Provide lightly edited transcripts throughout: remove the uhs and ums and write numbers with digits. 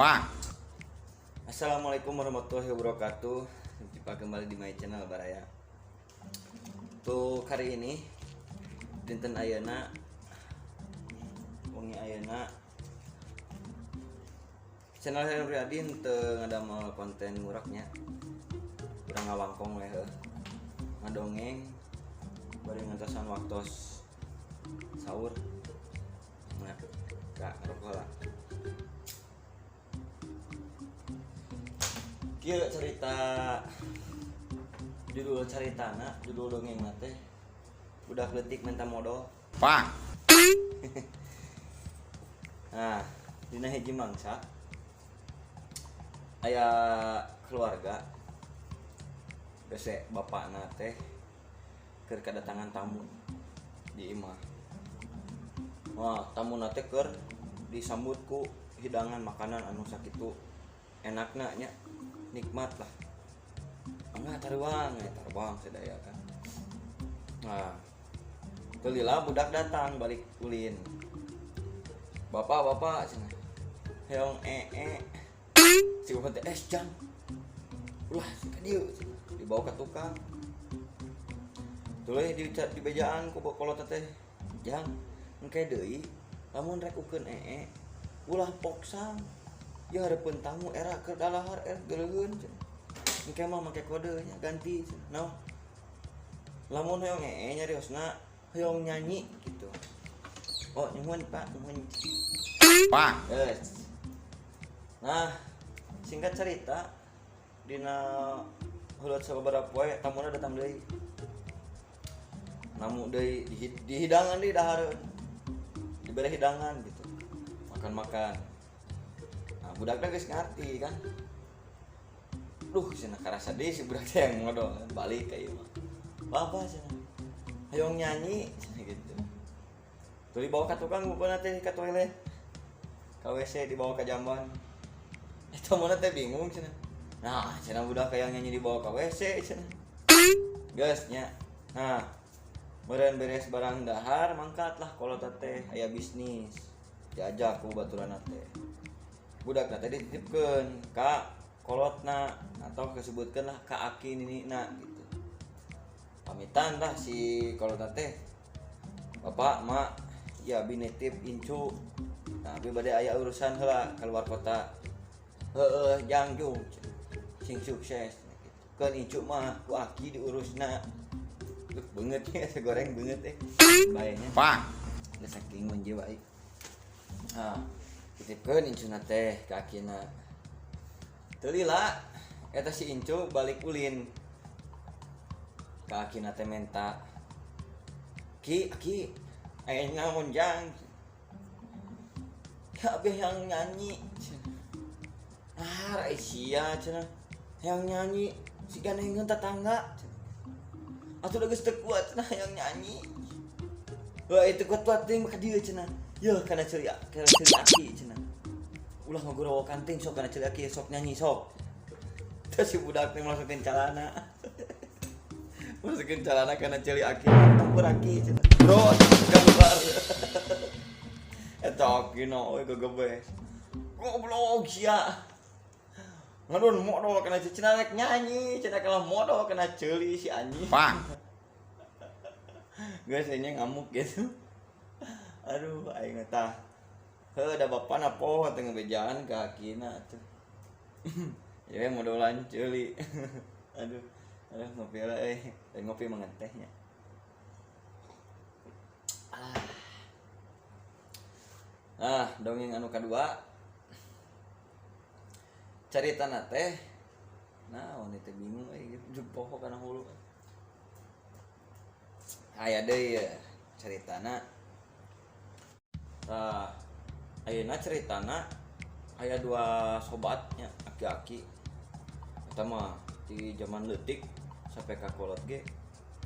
Pak. Assalamualaikum warahmatullahi wabarakatuh. Jumpa kembali di my channel, Baraya. Tuh, hari ini dinten ayeuna, wengi ayeuna, channel Heru Riyadi teu ngadamel konten nguraknya. Kurang ngawangkong we heuh. Ngadongeng bari ngantosan waktos sahur. Nah, kak ngerokok lah. Kieu cerita judul caritana, judul dongeng teh "Budak Leutik Minta Modol". Pak. Nah, dina hiji mangsa aya keluarga bese bapakna teh keur kedatangan tamu di imah. Wah, tamu teh keur disambut ku hidangan makanan anu sakitu enakna nya, nikmat lah. Enggak taruang ya, taruang sedaya kan. Nah, teu lila budak datang balik ulin. "Bapak, bapak," cenah, "hoyong ee." Si bapak teh, "Eh, jang, ulah ka dieu," cenah. Dibawa ke tukang. Tuluy di bejaan ku kolot teh, "Jang, engke deui lamun rek ukeun ee ulah poksang ya, hareupeun tamu, era keur dalahar er geuleuheun," cenah. "Engke mah make kode nya, ganti," cenah. "Naon? Lamun hoyong ee nyariosna hoyong nyanyi gitu." "Oh, nyuhun, Pak, nyuhun." Pak. Yes. Nah, singkat cerita, dina heuleut sababaraha poe tamuna datang deui. Namu deui di hidangan deui dahareun. Dibere hidangan gitu. Makan-makan. Nah, budakna geus ngarti kan. Duh, cenah karasa deui si budak teh yang modol balik ka ieu mah. "Bapak," cenah, "hoyong nyanyi," cenah gitu. Tuh dibawa ka tukang bapakna teh ka toilet. Ka WC dibawa ke jamban. Eta mana teh bingung cenah. "Nah," cenah, "budak kayak nyanyi dibawa ke WC," cenah. Geus nya. Nah, meureun beres barang dahar, mangkat lah kolot teh aya bisnis. Diajak ku baturanna teh. Budakna teh dititipkeun ka kolotna atau kesebutkeun lah ka aki ninina gitu. Pamitan lah si kolotna teh. "Bapak, Mak, ya abi nitip incu. Nah, abi bade aya urusan heula keluar kota." "Heeh, jang jung. Sing sukses." Gitu. "Keun incu mah ku aki diurusna." Duh, beungeut nya goreng beungeut teh. Bae nya. Pak. Geus saking menjiwai. Nah, titipkeun incuna teh ka akina. Teu lila eta si incu balik ulin. Ka akina teh menta. "Ki, aki, aya naon, jang?" "Ya abi yang nyanyi." "Ah, sia," cenah. "Yang nyanyi si ganengeun tetangga." "Atuh da geus teu kuat," cenah, "yang nyanyi." "Wah, itu kuat kuat teuing ka dieu," cenah. "Yeuh kana ceuli aki," cenah. "Ulah ngagorowokan ting, sok kana ceuli aki, sok nyanyi sok." Terus si budak teh masukin calana. Masukin calana kana ceuli aki, "Tampur aki," cenah. Bro, keluar. Eta aki na euy gegebes. "Goblok sia. Ngadon modol kana cenah rek nyanyi, cenah kalah modol kana ceuli si anjing." Pak. Geus nya ngamuk gitu. Aduh, aing tah. Heuh, da bapana poho teh ngebejaan ka akina atuh. Ya modolan ceuli. Aduh, aduh, ngopi lah euy. Lain ngopi mah ngeteh nya. Ah. Nah, dongeng anu kadua. Caritana teh naon teh, bingung euy gitu, poho kana hulu. Aya deui ya caritana. Tah, ayeuna ceritana aya dua sobatnya aki-aki. Eta mah di zaman leutik sampai ka kolot ge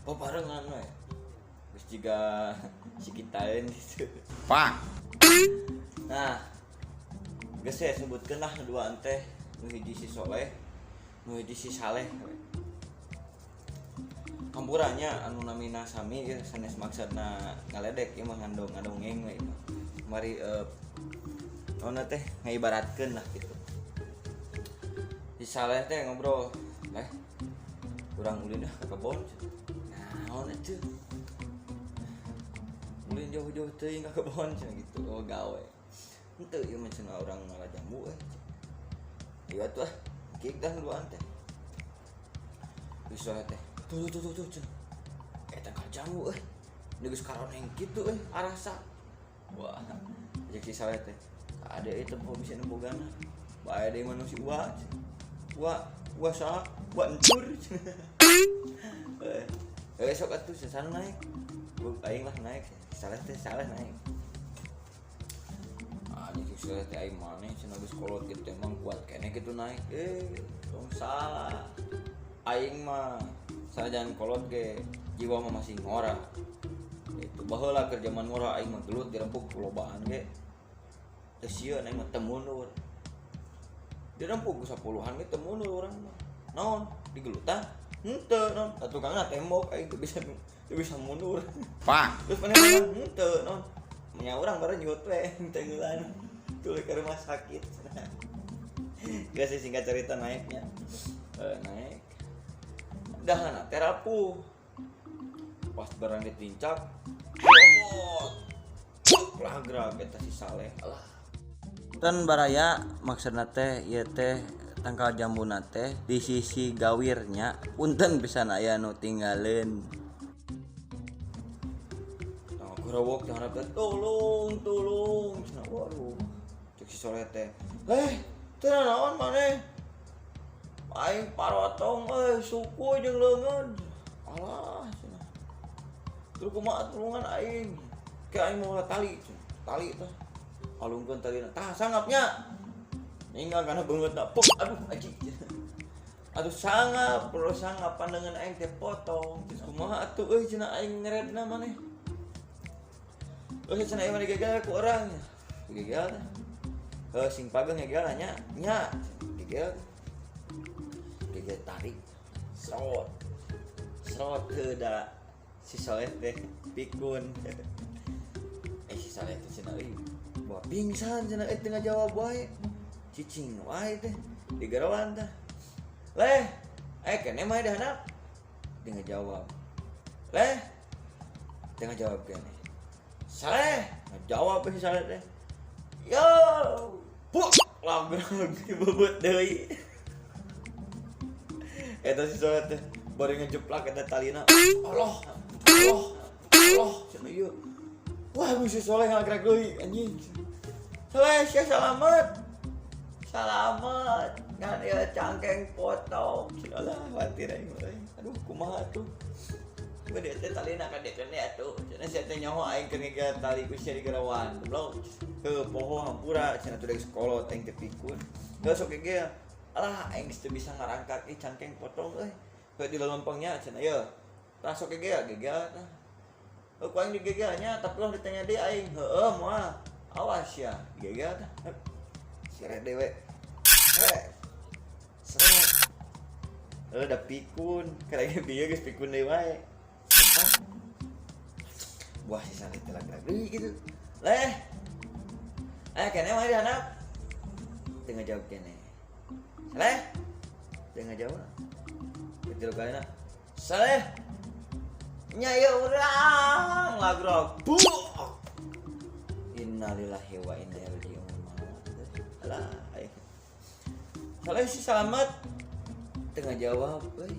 babarengan we. Geus jiga sikitaeun gitu. Pak. Nah, geus saya sebutkeun lah dua teh, nu hiji si Soleh, nu hiji si Saleh. Hampuranya anu namina sami ya, sanes maksudna ngaledek, ieu mah ngandong ngadongeng we ieu mah. Mari naonna teh ngaibaratkeun lah gitu. Si Saleh teh ngobrol, "Leh, urang ulin ah ka kebon." Naon atuh? Ulin jauh-jauh teuing ka kebon cenah gitu. Oh gawe. Henteu ieu mah cenah urang ngala jambu euy. Ieu atuh ah, kieu dah duaan teh. Si Saleh teh, "Tuh tuh tuh tuh cenah. Eta ka jambu euy. Ini geus karoneng kitu euy arasa." Wah, jeung si Saleh teh, "Ade itu poho bisa nembogana. Bae deui mah nu si Uwa." Wa, wa saha? Wa encur. Eh, sok atuh sesana naik. Aing lah naik. Saleh teh Saleh naik. Ah, jeung si Saleh teh aing maneh cenah geus kolot kitu emang kuat keneh kitu naik. Eh, tong salah. Aing mah sanajan kolot ge jiwa mah masih ngora. Itu baheula keur jaman ngora aing mah gelut dirempuk kulobaan ge. Teu sieun aing mah teu mundur. Dirempuk ku 10-an ge teu mundur urang mah. Naon digelutan? Henteu naon. Tukangna tembok aing teu bisa mundur. Pak. Terus maneh urang henteu naon. Nya urang baru nyuhut we tenggelan. Tuluy ke rumah sakit. Geus sih singkat cerita naiknya. Naik. Dahana teh rapuh. Pas barang ditincak, robot. Lagrak eta si Saleh. Alah. Tan baraya maksudna teh ieu teh tangkal jambuna teh di sisi gawirnya punten pisan aya nu tinggaleun. Nah, gerowok teh harap teh tolong tolong cenah waduh. Cek si Soleh teh, "Leh, teu naon maneh? Aing parotong euy suku jeung leungeun." Alah cenah. Terus kumaha tulungan aing? Ke aing mau tali cenah. Tali teh. Alungkeun talina. Tah sangapnya. Ninggal kana beungeutna. Puk, aduh anjing. Aduh sangap, perlu sangap pandangan aing teh potong. Terus kumaha atuh euy cenah aing ngeredna maneh. Euy cenah aing mah digegal ku urang. Digegal teh. Heuh sing pageuh ngegal nya. Nya digegal. Digegal tarik. Serot. Serot heuh da si Soleh teh pikun. Si Soleh teh cenah euy bawa pingsan cenah euy teu ngajawab wae. Cicing wae teh digeroan teh. Leh, kene mah di handap. Dia ngajawab. Leh, teu ngajawab kene. Saleh, ngajawab si Saleh teh. Yo, buk, lagrag dibebet deui. Eta si Soleh teh bari ngejeplak eta talina. Allah, Allah, Allah, cenah ieu. Wah, si Soleh ngalagrag deui anjing. Soleh, sia salamet. Salamet. Ngan ieu cangkeng potong. Cenah lah khawatir aing euy. Aduh, kumaha tuh? Gede teh talina ka dieu keneh atuh. Cenah sia teh nyaho aing keur ngegelat tali ku sia digerawan. Goblok. Heuh poho hampura cenah tuh geus kolot aing teh pikun. Heuh sok ge alah aing geus teu bisa ngarangkat ih cangkeng potong euy. Heuh di lelempengnya cenah ieu. Tah sok ge gegel tah. Heuh ku aing digegel nya tapi ulah ditanya deui aing. Heueuh moal. Awas ya, gegel tah. Seret dewe. Seret. Seret. Heuh da pikun, karek bieu geus pikun deui wae. Buah si Saleh teh lagi gitu. Leh. Kene mah di handap. Teu ngajawab kene. Saleh. Teu ngajawab. Ketilu kalina. Saleh. Nya ieu urang lagrog. Buk. Innalillahi wa inna ilaihi raji'un. Alah, aing. Saleh si salamet. Teu ngajawab euy.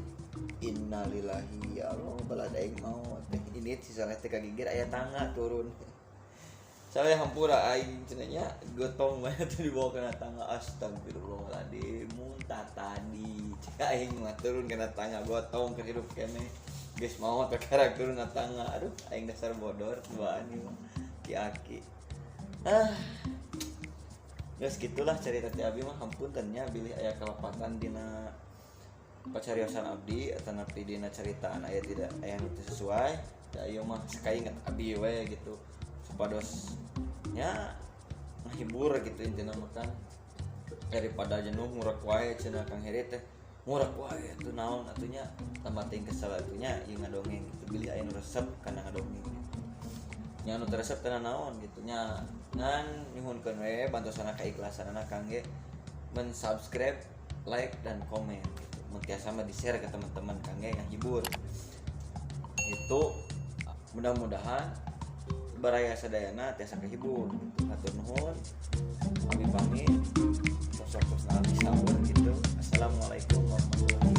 Innalillahi ya Allah balad aing maot teh. Ini si Saleh teh kagigir aya tangga turun. Saleh hampura aing cenah nya gotong bae teh dibawa kana tangga astagfirullahaladzim muntah tadi. Cek aing mah turun kana tangga gotong keur hirup keneh. Geus maot kakara turun na tangga. Aduh aing dasar bodor duaan ieu mah. Ki-aki. Ah. Geus gitulah cerita ti abi mah hampunten nya bilih aya kalepatan dina pacariosan abdi atanapi dina caritaan aya tidak aya nu teu sesuai da ieu mah sakainget abdi we gitu supados nya ngahibur gitu intina mah kan daripada jenuh ngurek wae cenah Kang Heri teh ngurek wae atuh naon atuh nya tambah teuing kesel atuh nya ieu ngadongeng gitu bilih aya nu resep kana ngadongeng gitu nya anu teu resep kana naon gitu nya ngan nyuhunkeun we bantosana kaikhlasanana kangge men-subscribe like dan komen gitu. Mun tiasa mah di-share ke teman-teman kangge ngahibur. Itu mudah-mudahan baraya sadayana tiasa kehibur gitu. Hatur nuhun. Abi pamit. Tos waktu abdi sahur gitu. Assalamualaikum warahmatullahi.